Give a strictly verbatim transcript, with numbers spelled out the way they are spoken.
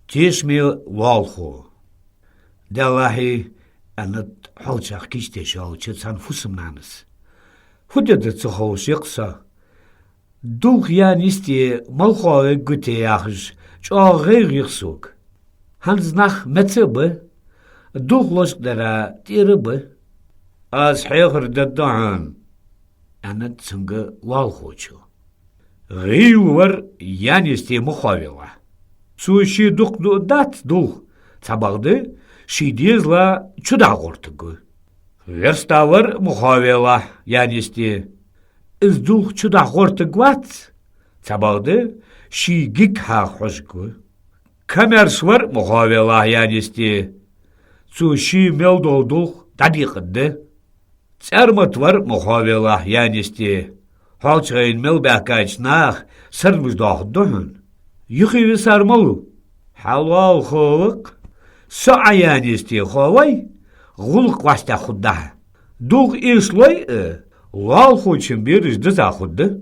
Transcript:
Тешаме лоалахо. «Деллахьий, — аьннад хьоалчагӀа кийчдеш йолча цхьан фусам-нанас, — фу де деза ца ховш я-кх со. Дулх яьнна йисте мала ховргва те яхаш, чӀоагӀа гӀайгӀа я-кх сога. ХӀанз нах меца а ба, дулх лочкъадар тӀера а ба». «Аз хьехар дергда хьона, — аьннад цунга лоалахочо. — ГӀийла вар яьнна йисте ма ховелахь. Цо ший дукха дуадац дулх, цхьабакъда ший дезала чудахьа гӀортаргва. Верста вар ма ховелахь яьнна йисте. Из дулх чудахьа гӀортаргвац, цхьабакъда ший гиг хьаха хьожаргва. Камаьрша вар ма ховелахь яьнна йисте. Цо ший мел дола дулх дӀадекъаргда. ЦӀармата вар ма ховелахь яьнна йисте. ХьоалчагӀийна мел баьхкача наха сардамаш доахаргда хьона. Юхе висар малув? Хьа лоалахо ва-кх. Со Ӏа яьнна йисте ховой, гӀулакх вӀаштӀехьа хургда хьа. Дулх эшалой а, лоалахочун бераш дизза хургда.